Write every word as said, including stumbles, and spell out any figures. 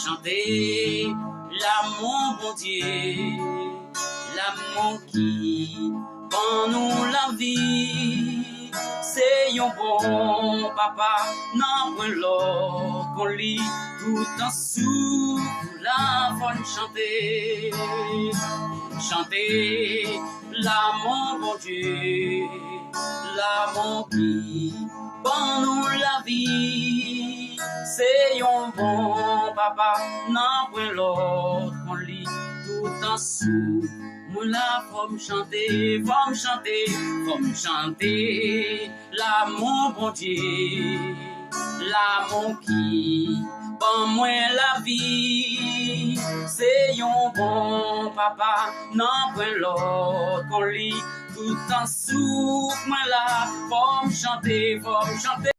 Chante lanmou Bondye, lanmou ki ban nou lavi. Se yon bon papa, nan pwen lòt kon li. Toutan sou la fò n chante. Chante lanmou Bondye, lanmou ki ban nou lavi. Se yon bon papa, nan pwen lòt kon li. Toutan sou mwen la, fò m chante, fò m chante, fò m chante lanmou Bondye, lanmou ki ban mwen lavi. Se yon bon papa, nan pwen lòt kon li. Toutan sou mwen la, fò m chante, fò m chante.